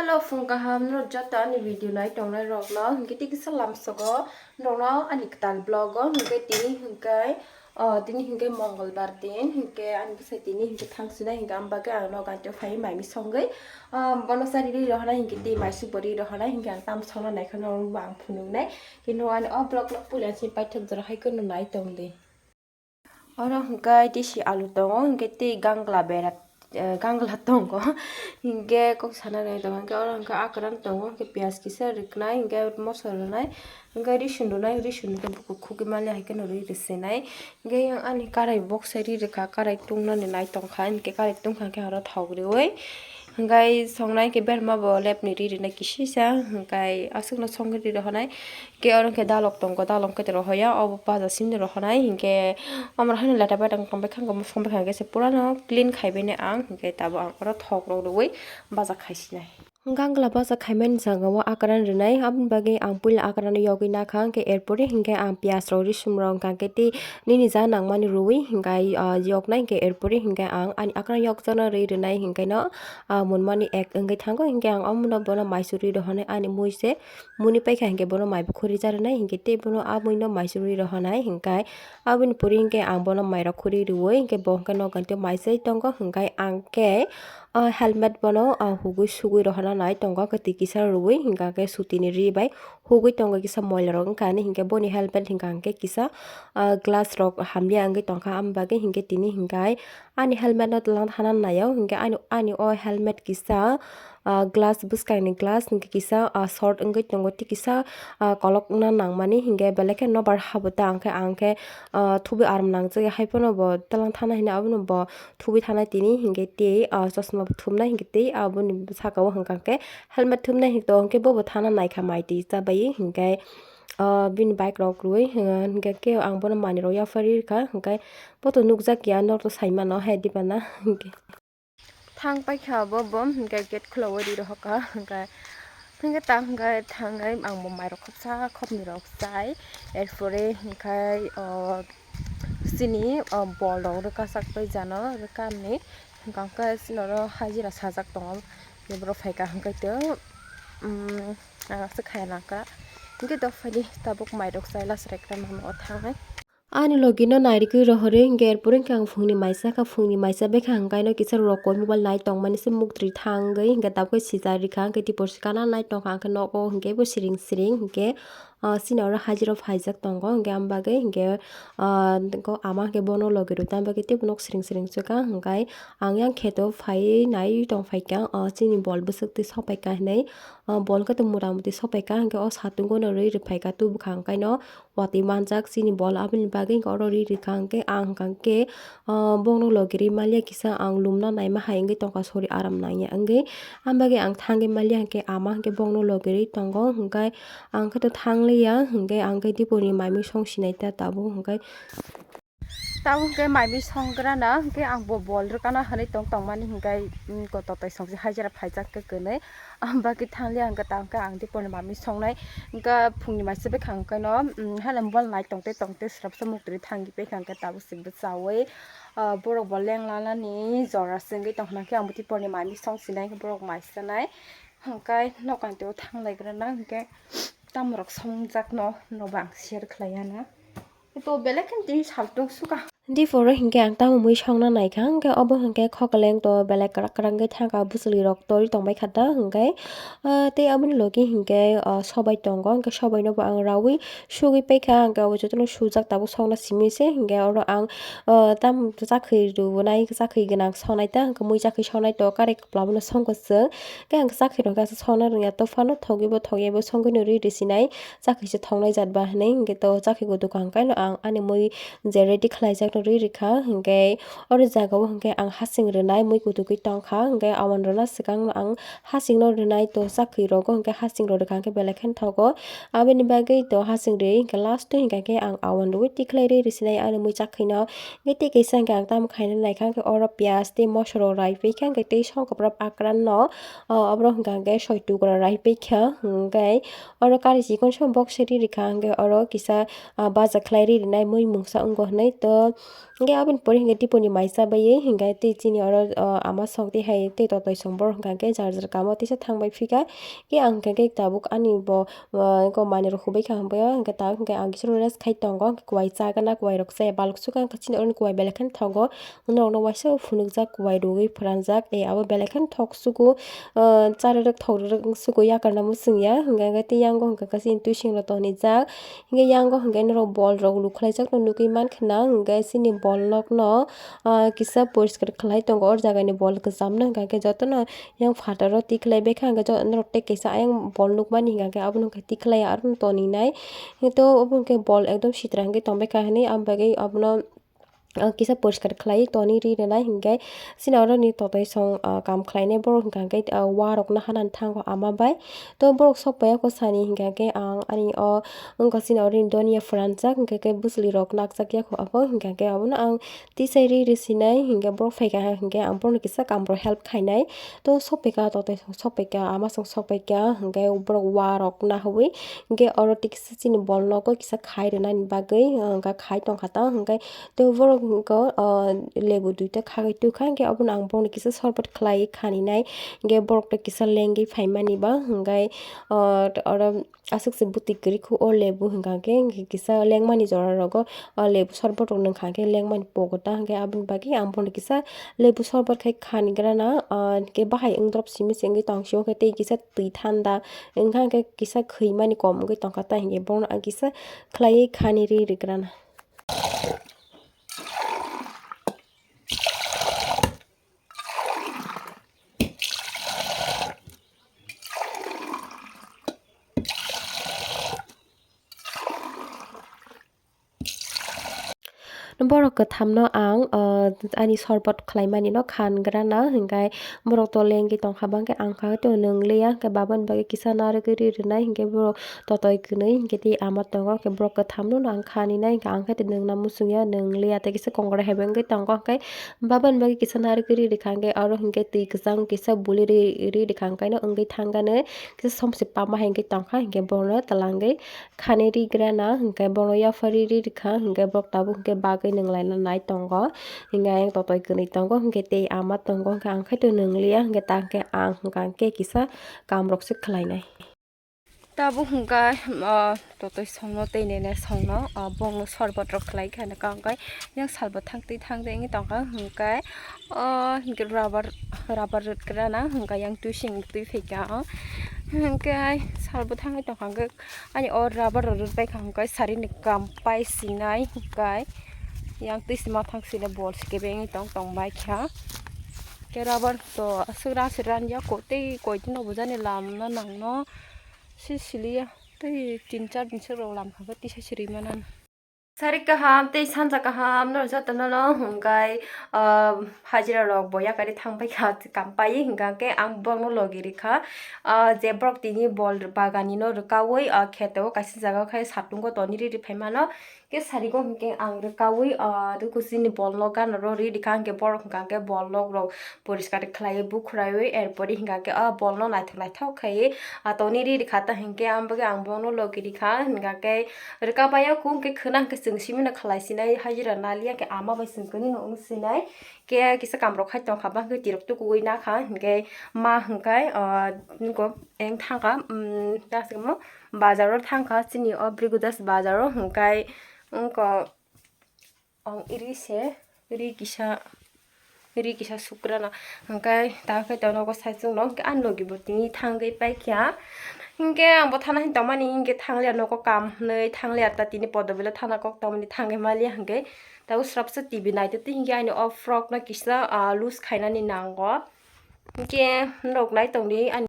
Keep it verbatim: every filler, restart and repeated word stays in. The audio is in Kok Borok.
Hello, phung kaham norok joto ani video nai tongnai rok no, hinkhe tei kisa lamsogo norok no ani kwtal vlog o, hinkhe tini hinkhe, o, tini hinkhe Mongolbar din, hinkhe ani bwsai tini hinkhe thang sinai, hinkhe ang bagwi ang nogo gantio phai mai mi songwi, o, bono cha riri rohornai, hinkhe tei mai subo ri rohornai, hinkhe ang tam songna naikha norok bo ang phunuknai, khe norok ani o vlog no puila simi paithak jora hai kheno nai tongdi. Oro hwnkhe tisi alu tongo, hwnkhe tei gangla bera, eh, gangla tongo. Hwnkhe kok sana nai tongo, hwnkhe oro hwnkhe akran tongo, hwnkhe piyaj kisa rwknai, hwnkhe moso rwnai, hwnkhe risun rwnai, risun hwnkhe bukhuk khugwi manliya hai kheno rwi rwsinai. Hwnkhe yang ani karai boksa ri rwkha, karai tungnani nai tongkha, hwnkhe karai tungkha khe oro thok rwi. Hwnkhe songnai khe berma bo lepni ri rwnai kisisa, hwnkhe aswkno songwi ri rohornai. Khe oro khe dalok tongo, dalok khe rohoya, obo baja simi rohonai, hinkhe omo haino leta bai tongbaikha, hinkhe mosong baikha, hinkhe se purano clean khaibaini ang, hinkhe tabuk ang oro thok rok rwui baja khaisinai. Gangla baja khaimani jagao akran rwnai, aboni bagwi ang puila akrano yogwi nakha, hinkhe erpore hinkhe ang piyaj rok, risum rok, hinkhe tei nini ja nangmani rwui, hinkhe, ah, yoknai, hinkhe erpore hinkhe ang ani akran yokjakna rwi rwnai, hinkhe no, ah, munmani ek wngwi thango, hinkhe ang omono bono maisu rwi rohonai ani mui se. Muni paikha hinkhe bono mai bo khuri cha rwnai hinkhe tei bono a mui no mai churwi rohonai hinkhe aboni pore hinkhe ang bono mai rok khuri rwui hinkhe bo hinkhe nogo tei mai chai tongo hinkhe ang khe, ah, helmet bono, ah, hugui sugui rohorna nai tongo kwtwi kisa rwui hinkhe suti ni ri bai hugui tongo kisa moila rok wngkha hinwi hinkhe boni helmet hinkha hinkhe kisa, ah, glass rok hamya wngwi tongkha aboni bagwi hinkhe tini hinkhe ani helmet no twlang thana nai o hinkhe ani, ani o helmet kisa, ah, glass bwskang ni glass hinkhe kisa, ah, short wngwi tongo tei kisa, ah, kolokna nangmani hinkhe belai khe nobar habota hinkhe ang khe, ah, thubui aram nangjak ya haiphano bo twlang thana hinwi abono bo thubui thana tini hinkhe tei, ah, chosma bo thumnai hinkhe tei aboni saka o hinkha khe helmet thumnai hinkhe bobo thana naikha mai twi chabai hinkhe, ah, bini bike rok rwui hinkhe khe ang bono manwi rok yapharwi rwkha hinkhe bo to nukjak ya norok to sai mano hai diba na hinkhe. Thang paikha bo, bo hinkhe gate khulogwi ri rohorkha, hinkhe, hinkhe ta hinkhe thangwi ang bo mairok khopsa khopnwi rok chai, erpore hinkhe, o, chini, o, bol rok rwkha sak pai jano rwkha ni, hinkhe chini oro hajira sajak tongo, borok phaikha hinkhe to, um, aswk hai nangkha, hinkhe dophaidi tabuk mairok chai lasrek khe mano o thangnai. Ani logi no nairikwi rohorwi hinkhe, erpore hinkhe ang phungni mai chakha, phungni mai chabaikha hinkhe no kisa rokoi mobile nai tongmani se muktwi thangwi hinkhe tabukhe sijak rikha hinkhe tipor se kana nai tongkha hinkhe nogo hinkhe bo siring siring hinkhe, ah, chini oro hajira phaijak tongo hinkhe am bagwi hinkhe, ah, ama hinkhe bono logi rw tamo bagwi teibo nok siring siring swkang hinkhe ang yang kheto phaiwi nai tongphaikha, ah, chini bol bwswk twi sopaikha hinwi, ah, bol khe to mota moti sopaikha hinkhe o satung no rwi rwphaikha tubukha hinkhe no. Watwi manjak chini bol aboni bagwi hinkhe oro ri rikha hinkhe ang hinkha khe, ah, bongno logi ri maliya kisa ang lumna naima hai wngwi tongkha sori aram nangya wngwi. Am bagwi ang thangwi maliya hinkhe ama hinkhe bongno logi ri tongo hinkhe ang khe to thangliya hinkhe ang khe dipori mai mui song sinai ta tabuk hinkhe. Tabuk hinkhe mai mui song gra na hinkhe ang bo bol rwkana hinwi tong tongmani hinkhe, um, kototai song se hajira phaijak khe kwnwi. Ang bagwi thangliya hinkhe tamo khe ang dipori mai mui songnai. Hinkhe phungni mai se bwkha hinkhe no, um, haino mobile nai tongte tongte swrapsa muktwi thangwi paikha hinkhe tabuk se bwchaui, ah, borok bo leng lanani jora se wngwi tongkha hinkhe ang bo dipori mai mui song sinai hinkhe borok mai sanai. Hinkhe nokan teo thanglaigra na hinkhe tamorok songjak no, nobo ang share khlaiya na. To belai khe tini saltung suka. Diporo hinkhe ang tamo mui songna naikha, hinkhe obo hinkhe khokleng to belai kwrak kwrak wngwi thangkha, bwchwlwi rok torwi tongbaikha ta, hinkhe, ah, tei aboni logi hinkhe, ah, sobai tongo, hinkhe sobai no bo ang raui sugwi paikha, hinkhe obo jotono sujak tabuk songna simi se, hinkhe oro ang, ah, tam chakhwi rwui chakhwi gwnang sonai ta, hinkhe mui chakhwi sonai to karwi kwplabo no songkha chwng, hinkhe ang chakhwi rok khe aswk songna rwngya, to phano thogwi bo thogya bo songwi no rwi rwsinai. Chakhwi se thongnai jat ba hinwi hinkhe to chakhwi kutuk ang khe no ang ani mui je ready khlaijak no rwi rwkha hinkhe oro jaga o hinkhe ang hasing rwnai mui kutukwi tongkha hinkhe aboni rwna swkang no ang hasing no rwnai to chakhwi rogo hinkhe hasing rw rwkha hinkhe belai kheno thogo aboni bagwi to hasing rwi hinkhe last o hinkha khe ang aboni rwi tikhlai rwi rwsinai ani mui chakhwi no hinkhe tei kaisa hinkhe ang tamo khaina naikha hinkhe oro piyaj tei moso rok rai phaikha hinkhe tei songkha borok akran no. O, oborok hwnkha hwnkhe soi tukra rai paikha, hwnkhe oro kari chikon se box se ri rikha, hwnkhe oro kisa, ah, baja khlai ri rinai mui mungsa wngo hinui to, Hingke aboni pore hingke tiponi mai chabaye hingke tei chini oro, o, ama sok tei hai tei totoi song borok hingka khe jar jar kamo teisa thang bai phika. Khe ang hingka khe tabuk ani bo, o, ko manwi rok hubai kha hingke tabuk hingke ang kisa rest khai tongo, hingke kuai chagana kuai rok se balok sukha hingke chini oro ni kuai belai kheno tongo. Norok no waisa phunukjak kuai rwgwi phwranjak, e abo belai kheno thok sugo, o, charwrwk thok rwrwk sugo yakarna muchungya hingka khe tei yango hingka khe chini twising rok tonijak. Hingke yango hingke norok bol rok lukhlaijak no nugui mankha na, hingke chini bol nok no, ah, kisa poriskar khlai tongo. O jaga ni bol kwcham no hingka khe joto no yang phataro tikhlai baikha, hingke jo-, norok tei kisa ayang bol nukmani hingka khe abono hingke tikhlai aro no toninai. Hingke to obo hingke bol ekdom sitra hingke tongbaikha hinui, aboni bagui abono, ah, kisa poriskar khlai toni ri rwnai hingke chini oro ni totoi song, ah, kam khlainai borok hingka khe, ah, wa rok no hanani thango ama bai. To borok sok paiya kho sani hingka khe ang ani o wngkha chini oro ni donya phwranjak hingka khe bwsli rok nakchak ya kho abo hingka khe abono ang tisai ri ri sinai hingke borok phaikha hingke ang borokno kisa kam rok help khainai. To sok paikha totoi sok paikha ama song sok paikha hingke borok wa rok nahaui hingke oro tei kisa chini bol nogo kisa khai rwnani bagwi, ah, hingka khai tongkha ta hingke Tei borok hwnkha, o, lebu duita khagwi twkha, hwnkhe abono ang bono kisa sorbot khlaiwi khaninai, hwnkhe borok tei kisa lengwi phaimani ba, hwnkhe, o, oro aswk se bwtwi kwrwi kho, o lebu hwnkha khe, hwnkhe kisa lengmani jora rogo, o, lebu sorbot rok nwngkha khe lengmani pogo ta, hwnkhe aboni bagwi ang bono kisa lebu sorbot khai khanigrana, o, hwnkhe bahai wngdrop simi se wngwi tong sio, hwnkhe tei kisa twi thanda wngkha, hwnkhe kisa khwimani kom wngwi tongkha ta, hwnkhe bono ang kisa khlaiwi khani ri rwgrana. Borok kwthamno ang, o, ani sorbot khlaimani no khan grana, hwnkhe borok to lengwi tongkha, bangkhe ang kha to nwng liya, hwnkhe babani bagwi kisa narwgwi ri rwnai, hwnkhe borok totoi kwnwi hwnkhe tei ama tongo, hwnkhe borok kwthamno no ang kha ninai, hwnkhe ang khe nwngna muchungya, nwng liya tei kisa kongrai hai bai wngwi tongo, hwnkhe babani bagwi kisa narwgwi ri rwkha, hwnkhe oro hwnkhe twi kwchang kisa buli ri, ri rwkha, hwnkhe no wngwi thangkha nw kisa somse pama hai wngwi tongkha, hwnkhe bono twlangwi khani ri grana, hwnkhe bono yapha ri ri rwkha, hwnkhe borok tabuk hwnkhe bagwi nwnglaina nai tongo, hwnkhe ayang totoi kwnwi tongo, hwnkhe tei ama tongo, hwnkhe ang khe to nwng liya, hwnkhe ta hwnkhe ang hwnkha hwnkhe kisa kam rok se khlainai. Tabuk hwnkha, ah, totoi songno tei nene songno, ah, bongno sorbot rok khlai kha nokha hwnkhe yang salbo thang twi thang twi wngwi tongkha hwnkhe, ah, hwnkhe rubber, rubber rwt kwrana hwnkhe yang twising twi phaikha, ah, hwnkhe salbo thangwi tongkha hwnkhe ani o rubber rok rwt paikha hwnkhe sarini kam pai sinai hwnkhe yang twi sima thang sini bol sikhe wngwi tong tong bai kha. Khe rubber to aswk ran se ran ya ko tei koi dino bo jani lam no nang no. Si siliya tei tin char din se rok lam kha tisa siri mano. Sari kaham tei sanja kaham no joto no no hwnkhe, ah, hajira rok bo yakari thang pai kha kam pai hwnkha khe ang borok no logi rikha, ah, je borok tini bol bagani no rwkaui, ah, kheto kaisa jaga khai satung o toni ri ri phai mano. Khe sarigo hwnkhe ang rwkaui, ah, duku chini bol nok gana ro ri rikha, hwnkhe borok hwnkha khe bol nok rok poriskar khlaiwi bukhuraiwi, er pore hwnkha khe, ah, bol no naithok naithok khaiwi, ah, toni ri rikha ta hwnkhe, ang bagwi ang bono logi rikha, hwnkha khe rwka bai o kung khe khwna hwnkhe chwng simi no khlai sinai, hajira naliya khe ama bai chwng kwnwi no wng sinai, khe kisa kam rok khai tongkha, ba hwnkhe tirok tukuwi nakha, hwnkhe ma hwnkhe, ah, nugo eng thangkha, um, bazar o thangkha, chini o Brigudas bazar o hwnkhe wngkha. Ang iri se, iri kisa, iri kisa sukrana. Hwnkhe ta khe to nogo saichung no, hwnkhe ani logi bo tini thangwi paikha. Hwnkhe ang bo thana hin tongmani, hwnkhe thangliya nogo kam hwnwi, thangliya ta tini podobilo thana kok tongmani thangwi maliya hwnkhe. Tabuk swrapsa T V naitwi twi hwnkhe ani o frock no kisa, ah, loose khainani nango. Hwnkhe norok nai tongdi ani